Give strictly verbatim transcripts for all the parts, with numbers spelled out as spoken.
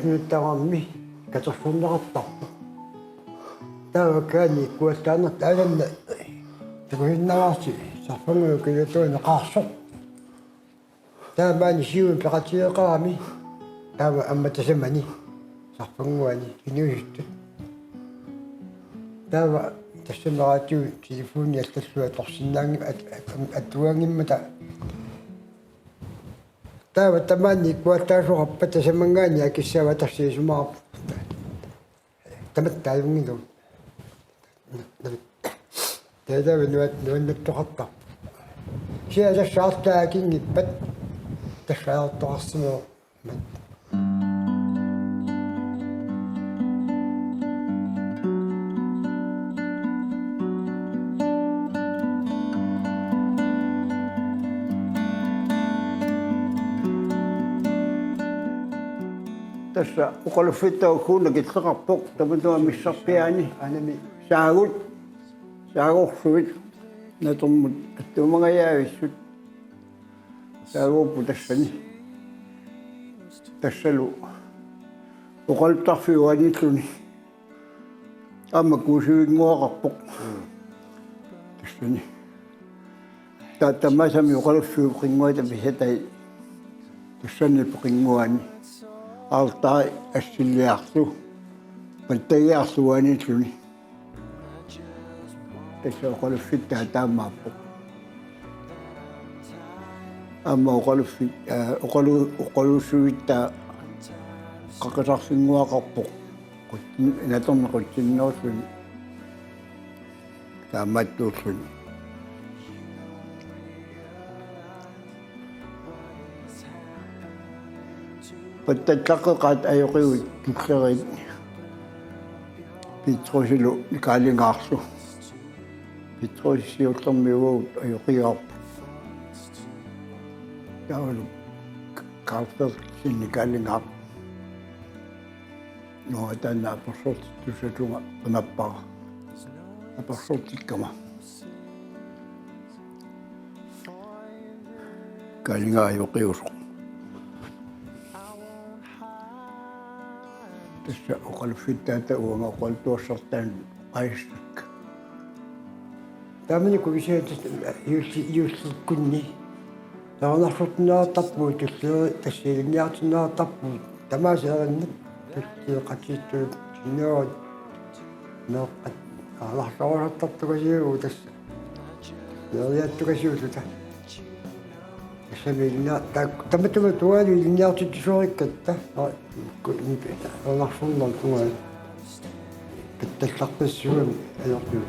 Sunnuttarammi katersorneqartarpoq. Taava kaani ikkuallaannartoq alanna takusinnaavarsi Sarfannguit kilattuineqarsoq. Taamaani siuliani peqatigeqarami. Taava aamma tasamani Sarfannguani inuusuttut. Taava tassami radiu telefoni allallugu atorsinnaanngimmat at-, at-, atugaanngimmata. Taava tamaani ikkuallaasoqarpat tasamanngaanniit akissavat tassa isumaqarpoq. Tamatta ajunngilaq. Taava nuat-, nuannattoqartarpoq. Kisianni tassa arlaat akinngippat tassa ajortoqarsimavoq. Tassa oqaluffittaaq uku nakilleqarpoq tamatuma missarpiaani. Anami. Saagut. Saagorsuit. Natormut attuumangajaavissut. Saaguupput tassani. Tassalu oqaluttarfiup uaniilluni. Aamma kuusivinnguaqarpoq. Tassani. Ta-, tamasami oqaluffiup qinnguata pisatai. Tassani qinnguani. Artai assilliarlu. Pattagiarlu uaniilluni. Tassa oqaluffittaaq taamaappoq. Aamma oqaluffit-, aa, oqalu-, oqaluussuittaaq qaqisarfinnguaqarpoq. Qutsin-, natormi qutsinnerulluni. Taamaattuulluni. Pattallaqqeqaat ajoqiuit killeriit Petrusilu Nikaalingaarlu. Petrusi siullermik uagut ajoqigaarput. Taavalu Karl Frederiksen Nikaalingaarlu. Nå, taanna apersortittussatunga qimappara. Apersortikkama. Nikaalingaaq ajoqiusoq. Tassa oqaluffittaata uanga oqaluttuassartaan qaissak. Taamanikkut kisianni tassa juulli-, juullikkunni. Taarnarsortinneqartarpugut tulliuttut tassa ilinniartinneqartarpugut tamaasa erinarput tulliuttut qatittut sinneruat meeqqat aalaarsorusartartukasiugut tassa. Meeriattukasiulluta. Tassami ilinnia-, ta-, tamatuma tualu ilinniartitsisoriikkatta. Aa, ku-, taarnarsornermut tungaanut. Pattallaqqissuugami ajortugut.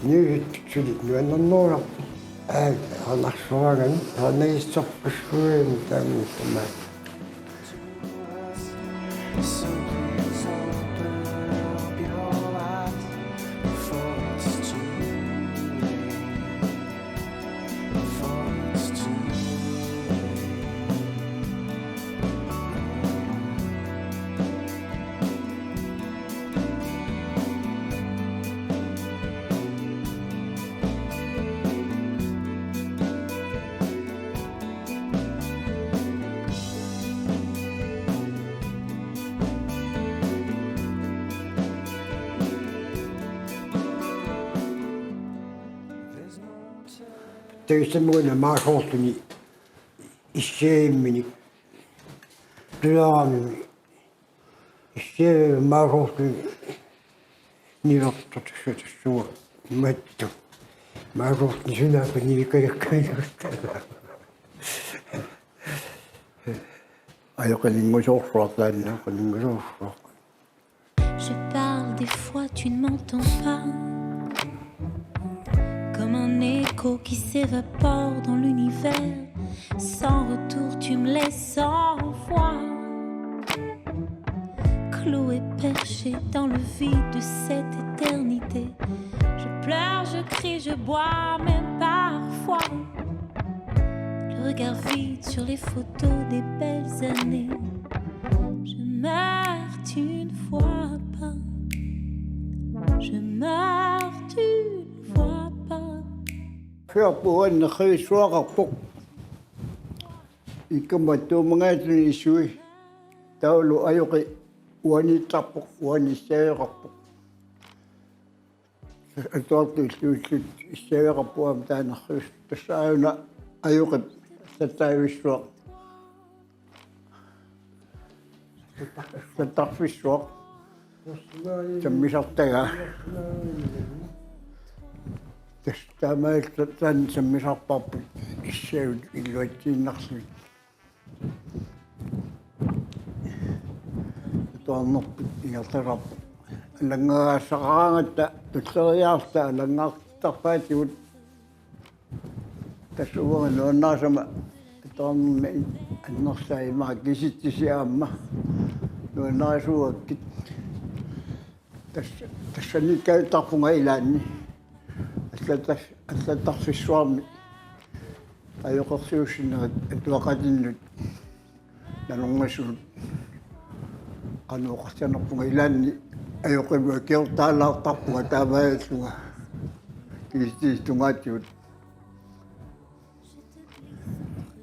Niuit suli nuannernerulerput. Aa, taarnarsoraangami, taarnagissorpassuugami taamaattama. Tagissammuuna maasoorluni issiaimminik tularami issiaimminik maasoorluni nivertoq tassa tassunga mattu. Maasoorluni sunaaffa nivikkajakkaanut. Ajoqinngusoorsua taanna, qinngusoorsua. Je parle, des fois tu ne m'entends pas. Comme un écho qui s'évapore dans l'univers. Sans retour, tu me laisses sans voix. Cloué, perché dans le vide de cette éternité. Je pleure, je crie, je bois, même parfois. Le regard vide sur les photos des belles années. Je meurs, tu ne vois pas. Je meurs, tu ne vois pas. Fiorpuan nerrivissuaqarpoq. Ikkamma tuumangaatsuni issui. Taavalu ajoqi uaniittarpoq, uani issaveqarpoq. Atuartut illuillutik issaveqarput aamma taanna arrius. Tassa aajuna ajoqip sattaavissuaq. Sattarfissuaq. Sammisartagaa. Tassa taamaalilluta taanna sammisarparput issavut illuatsiinnarlugit. Atuarnerput ingerlasarpoq. Alanngagaassaqaraangatta tulleriiaarluta alanngaartarpaatigut. Tassa uanga nuannarisama atuarnermi annersaa ima kisitsisi aamma nuannarisuugakkit. Tassa, tassaniikkaattarpunga ilaanni. Allatar-, allattarfissuarmi ajoqersuussinerit atuaqatinnut nanorngasunut qanoq oqassanerpunga ilaanni ajoqimut akiortaalaartarpunga taamaallunga kiisitiitungaatigut.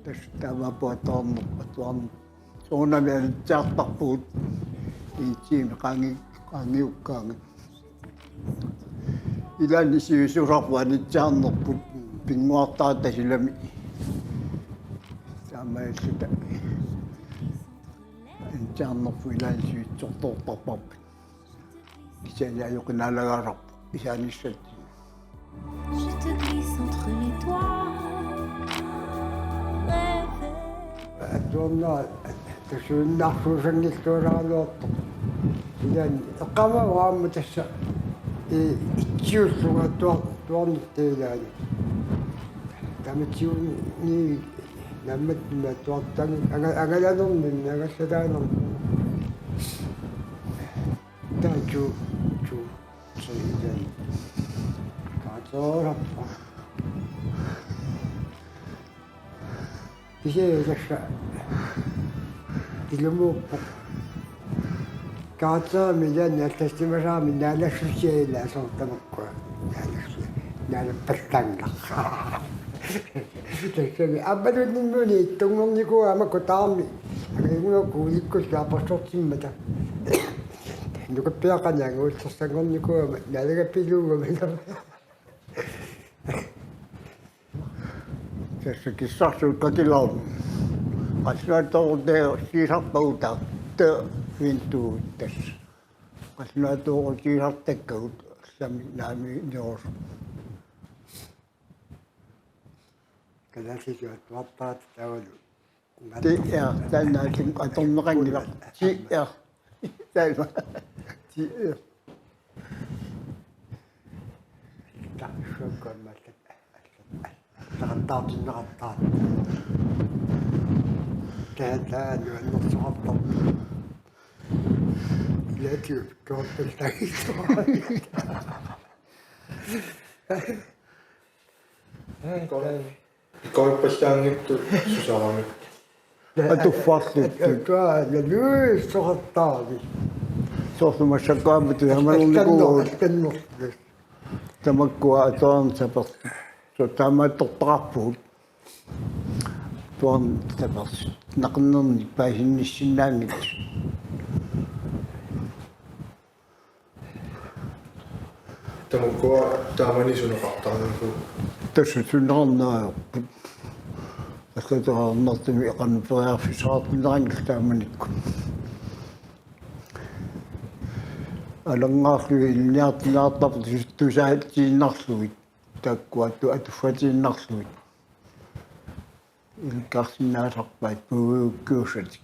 Tassa taamaappoq atuarneq, atuarneq. Soorunami anitsiartarpugut. Iitimi qaangi-, qaangiukkaangat. Ilaanni sivisusarput anitsiarnerput pinnguartarput silami. Taamaalilluta. Anitsiarnerput ilaanni sivisusartortarparput. Kisianni ajoqinaalagaasarpoq isaanissatsinni. Je te glisse entre mes doigts. Atuarnera tasuinnarsuusanngilluarluartoq. Ilaanni eqqaamavara aamma tassa, ee, itsiullunga atuar-, atuarnerta ilaanni. Tamatigut ni nammat atuartani anga-, angalanermi, angallataanermi. Taava to, to, tre, fem. Katersorpara. Kisianni tassa ilumuuppoq. Katersormi ilaanni allassimasarami naalassusia ilaa soorlu tamakkua. Naalassu-, naalappallaannaq. Tassami aammalunninnguuni ittunngornikuugama kutaarmi. Angajunngukku ulikkullu apersortimmata. Nukappiaqqani anguutsersanngornikuugama naalagapiluugama. Tassa kissarsuut katilaarmi. Qallunaatooruteersiisarpagut taava. Taava vinduut tassa. Qallunaatooruteersiisartakkagut allami naaminiorusut. Kalaallisut atuartaratta taavalu. Ti er, taanna atorneqanngilaq. Ti er. Taava. Ti er. Tassukku aamma allat, allat, allat. Taqattaartinneqartarput. Taava taanna nuannersoqartarpoq. Ilaatigullu pikkorippallaanngitsoq. Pikkorippallaanngitsut susaramik. Atuffarluttut. Atuarnera nuissoqartarami. Soorlu massakkut aamma tusamanernikuuvugut. Allannerlu. Tamakkua atuarneq sapertut. Soorlu taamaattortaqarpugut. Atuarneq sapertut. Naqinnernik paasinnissinnaanngitsut. Tamakkua taamani suneqartarnikuupput? Tassa suneqarneq ajorput. Atuarnertumi qanoq periarfissaqartinneqanngilaq taamanikkut. Alanngaarlugit ilinniartinneqartarput tus-, tusaatiinnarlugit. Taakkua atu-, atuffatiinnarlugit. Ilikkarsinnaasarpaat puiukkiussatik.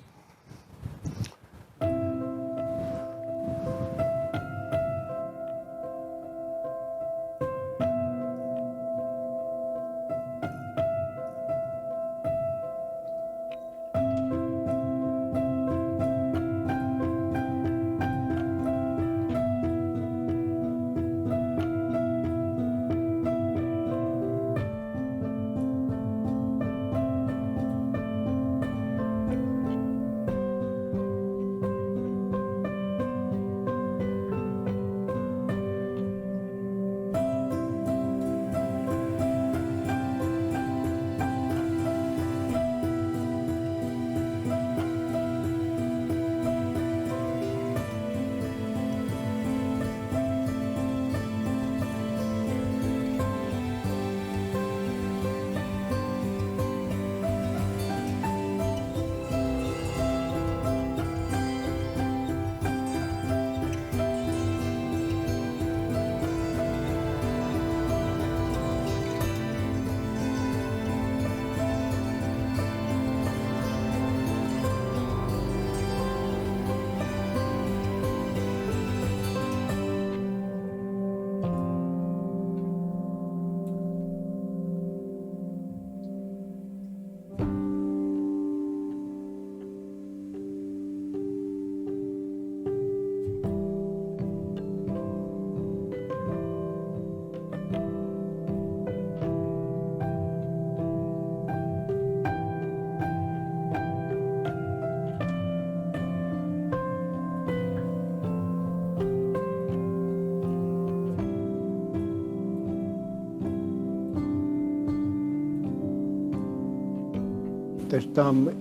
Tassa taama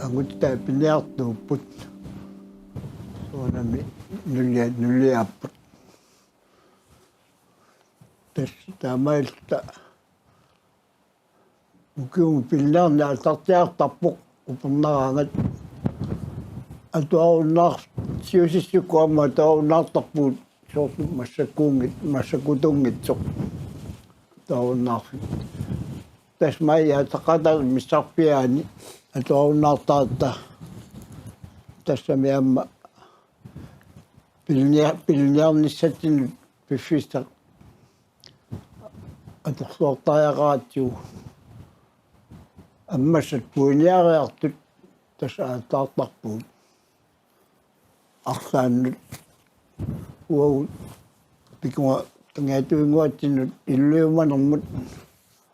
angutit taakku piniartuupput. Soorunami nulia-, nuliaapput. Tassa taamaalilluta ukiumut piliniarneq aallartiaartarpoq upernaraangat. Atuarunnaarsiutissukkut aamma atuarunnaartarpugut soorlu massakkuunngit-, massakkutunngitsoq atuarunnaarfik. Tassa maajip aataqaataani missarpiaani atuarunnaartaratta. Tassami aamma pilinia-, piliniarnissatsinnut piffissaq atorluartariaqaratsigu. Ammassat puiniariartut tassa aallaartarpugut. Arlaannut uagut pikunga-, kangiatuinnguatsinnut illujumanermut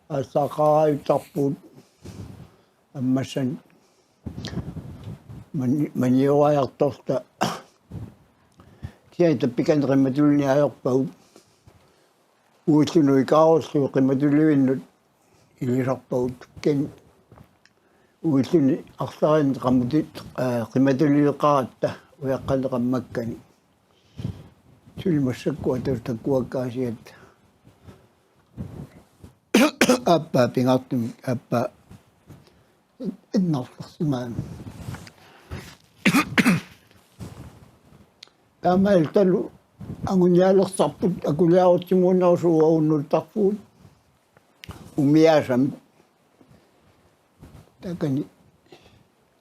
aallaqqaaraajuttarpugut ammassanik mani-, manioriartorta. Kisianni tappikani qimatulini ajorpagut. Uilluni ikaarullugu qimatulivinnut ilisarpagut, kisianni uilluni arlalinni qamutit, aa, qimatuliveqaratta ujaqqaneqammakkani. Suli massakkut atusakkuakkaasiat. Aappaa pingaartumik, aappaa innarlersimaami. Taamaalilluta angunialersarput akuliarutsimuunnerusoq uagut nulittarpugut umiaasamik. Taakani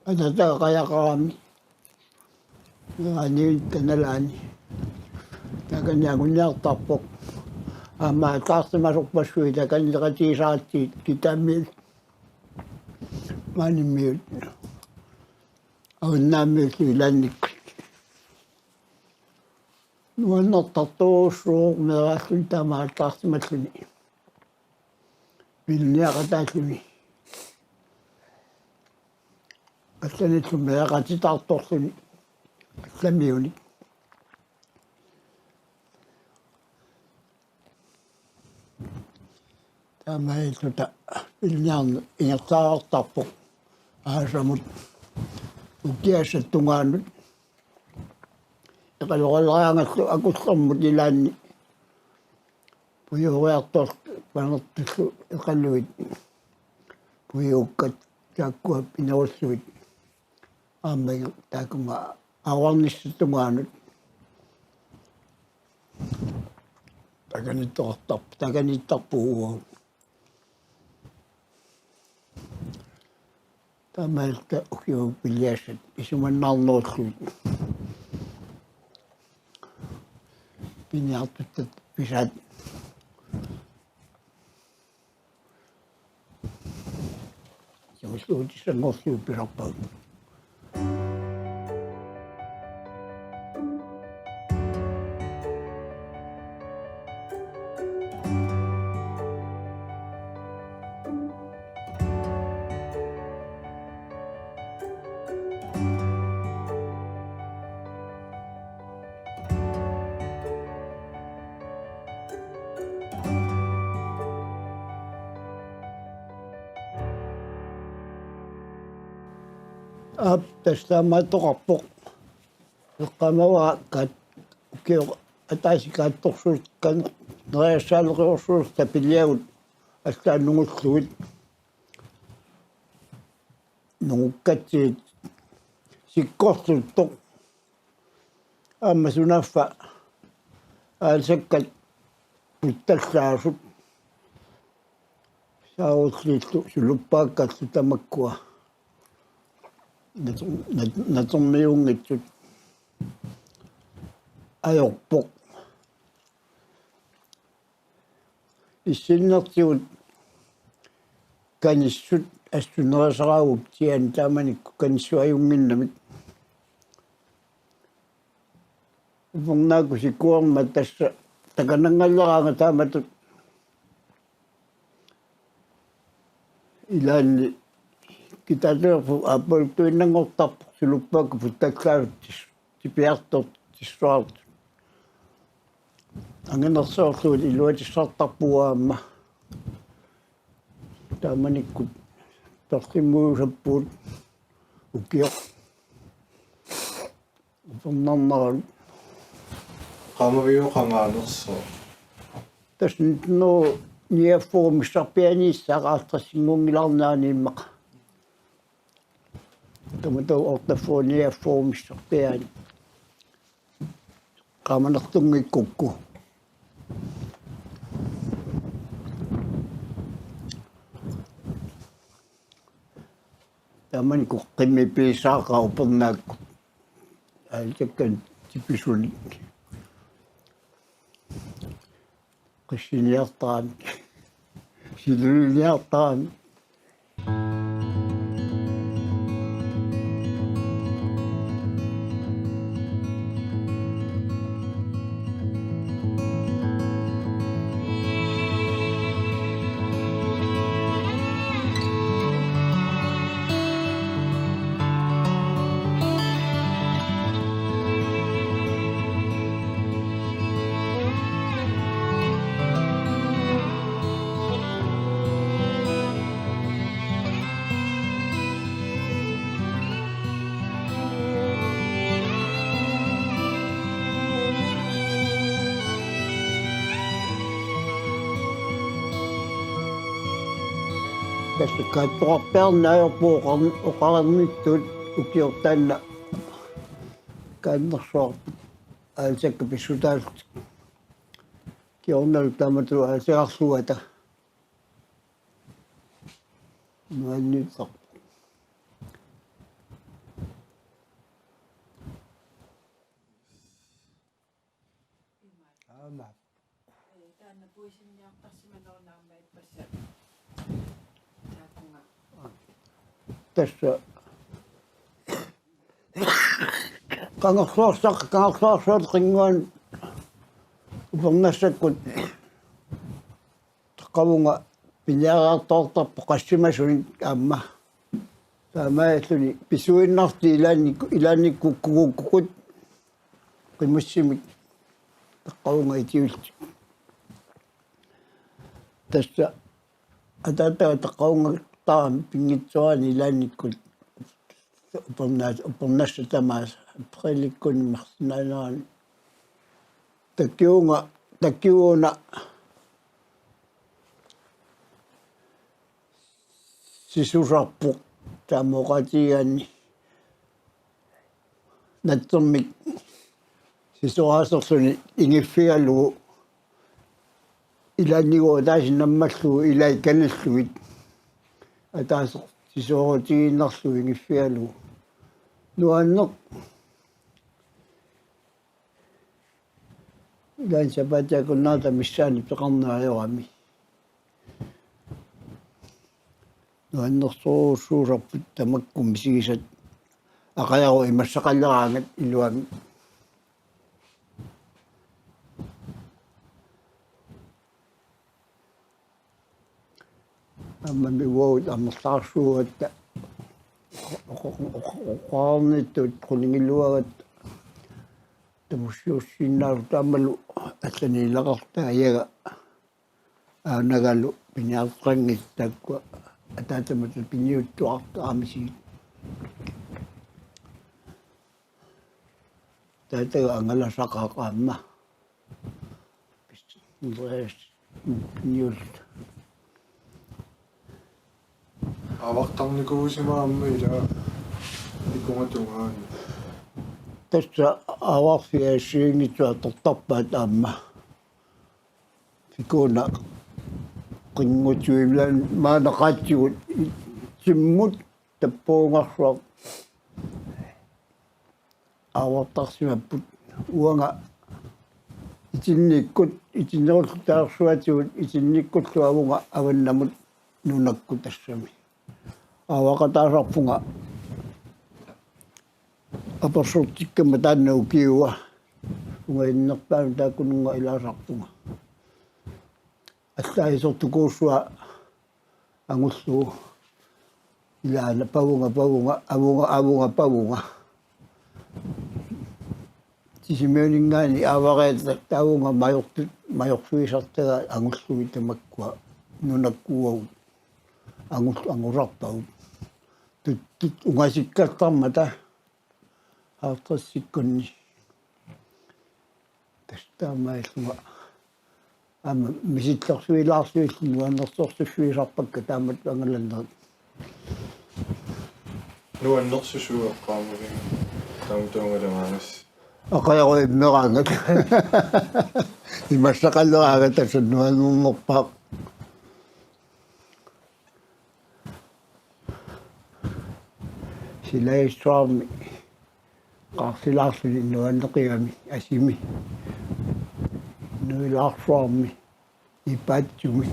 atataa qajaqarami. Aniuta nalaani. Taakani anguniartarpoq. Aamma ataasimasorpassuit taakani qatigisaratsigit kitaamiut. Maanimiut. Avinnaamiut ilaannikkut. Nuannertartorujussuuvoq meeraalluni taama ataarsimalluni. Piliniaqataalluni. Allanillu meeraqatitaartorluni. Allamiunik. Taamaalilluta piliniarneq ingerlaartarpoq aasamut ukiassat tungaanut. Eqaloqaleraangallu akullermut ilaanni pujuuriartortut panertullu eqaluit pujuukkat taakkua pinerullugit. Aamma taakkua avarnissat tungaanut. Takanittoqartarp-, takanittarpugut. Taamaalilluta ukiut piliassat isumannaarnerullugit. Piniartuttat pisaat. Siulluutissanngorlugu pisarpagut. Aap, tassa taamaattoqarpoq. Eqqaamavara kaat-, ukioq ataaseq kaattorsuuteqarneq neriassaaleqiorsuusoq piliagut allaat nungullugit. Nungukkatsigit sikkorluttoq. Aamma sunaaffa aalisakkat puttallaasut. Saarulliillu suluppaakkallu tamakkua. Natu-, nat-, natermiuunngitsut. Ajorpoq. Issinnertigut kanissut assut nerisaraagut kisianni taamanikkut kanissut ajunnginnamik. Upernaakkut sikuermat tassa takananngallaraangat taamatut ilaanni kitaaliorput aappaluttuinnanngortarpoq suluppaakkat puttallaasut tis-, tipiartortut tissuartut. Anginersoorlugit iluatissartarpugut aamma. Taamanikkut Tortimmuusappuut ukioq. Upernarnerat. Qaamaviup qangaanersoq. Tassa nitten hundrede niogfyrre missarpiaaniissaaq halvtredsinngunngilarnaani immaqa. Tamatuma otteogfyrre niogfyrre missarpiaani. Qaamanertunngikkukku. Tamanna kukkimmi piisaaqaa upernaakkut. Aalisakkat tipisunik. Qissiniartaramik. Siluliniartaramik. Tassa kaattoqarpiarneq ajorput oqar-, oqarnittut ukiortaanna kaannersuarput aalisakkat pissutaallutik. Kingornalu tamatuma aalisagarluata. Nuanniitsoq. Aamma. Taanna puisinniartarsimaneruna aamma ippassaq. Taakkunga. Tassa. Kangerluarsaq, Kangerluarsuaq qinnguani upernassakkut. Taqqavunga piniariartortarpoq qassimasunik aamma. Taamaalilluni pisuinnartut ilaannik-, ilaannikkut kukukkukut qimussimik taqqavunga itiullutik. Tassa ataataga taqqavunga taama pinngitsoorani ilaannikkut upernaas-, upernassat tamaasa aprillikkut marsinnaanerani. Takiunga, takiuna sisusarpoq taama oqaatigigaanni natsermik sisoraaserluni ingiffigalugu ilaannigooq ataaseq nammallugu ilai kanillugit ataaseq sisoorutigiinnarlugu ingiffigalugu. Nuanneq. Ilaanni sapaatip akunnerata missaani peqarneq ajorami. Nuannersorujussuusarput tamakku misigisat aqajarut imassaqaleraangat iluamik. Aammami uagut amerlaarsuugatta oqarnittut qunigiluagatta tamussiussiinnarluta aammalu allaniilaqarta ajaga aanagalu piniartanngit taakkua ataatamatut piniuttuartut aamma misigit. Taataga angalasaqaaq aamma. Andreas Niul. Aavartarnikuusimaarami ila ikunga tungaani. Tassa aavarfiit assigiinngitsut atortarpaat aamma. Fikuuna qinngutuilaat maanna qaatsigut timmut tappuungarsuaq aavartarsimapput uanga itinnikkut itinnerullu taarsuatigut itinnikkullu avunga avannamut nunakkut tassami. Aavaqataasarpunga apersortikkama taanna ukiua. Ungainnerpaanut taakkununnga ilaasarpunga. Allaasertukuussua angullugu. Ilaana pavunga, pavunga, avunga, avunga, pavunga. Sisimiuninngaanniit aavariata taavunga majortut, majorfigisartagaat angullugit tamakkua nunakkuuagut. Angul-, angusarpagut. Tuttut ungasikkallarmata halvtredsikkunni. Tassa taamaallunga aamma misissorsuilaarsuillu nuannersorsuiffisarpakka taamatut angalannerit. Nuannersusuugaluarami taamatuugaluarami. Aqajaruimmeraangat. Imassaqaleraangat tassa nuannernerpaaq. Silai Stormi. Qarsilaarluni nuanneqigami asimi. Nuilaarsuarmi. Ipatsumi.